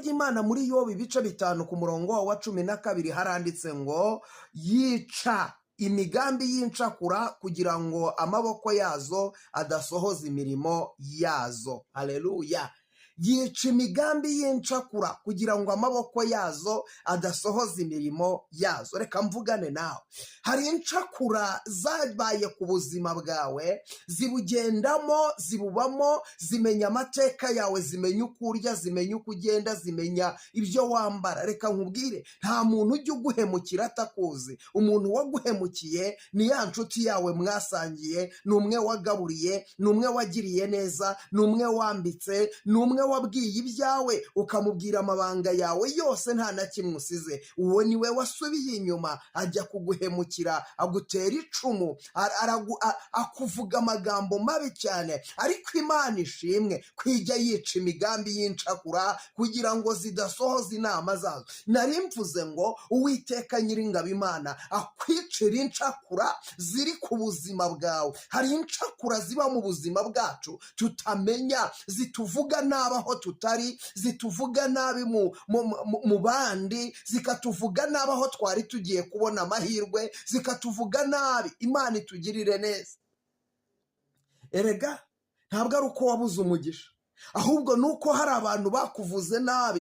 ry'Imana muri Yobu ibice 5 ku murongo wa 12 haranditse ngo: "Yica imigambi y'incakura kugira ngo amaboko yazo adasohoza imirimo yazo." Haleluya! Yica imigambi y'incakura kugira ngo amaboko yazo adasohoza imirimo yazo. Reka mvugane nawe. Hari incakura zabaye ku buzima bwawe, zibugendamo, zibubamo, zimenya amateka yawe, zimenya uko urya, zimenya uko ugenda, zimenya ibyo wambara. Reka nkubwire, nta muntu ujya uguhemukira atakuzi. Umuntu waguhemukiye ni ya nshuti yawe mwasangiye, ni umwe wagaburiye, ni umwe wagiriye neza, ni umwe wambitse, ni umwe wabwiye ibyawe, ukamubwira amabanga yawe yose nta na kimwe usize. Uwo ni we wasubiye inyuma ajya kuguhemukira, agutera icumu, akuvuga amagambo mabi cyane. Ariko Imana ishimwe kwijya yica imigambi y'incakura kugira ngo zidasohoza inama zazo. Nari mvuze ngo Uwiteka Nyiringabo Imana akwicira incakura ziri ku buzima bwawe. Hari incakura ziba mu buzima bwacu tutamenya, zituvuga nabi aho tutari, zituvuga nabi mu bandi, zikatuvuga nabi aho twari tugiye kubona amahirwe, zikatuvuga nabi. Imana itugirire neza. Erega ntabwo ari uko wabuze umugisha, ahubwo ni uko hari abantu bakuvuze nabi.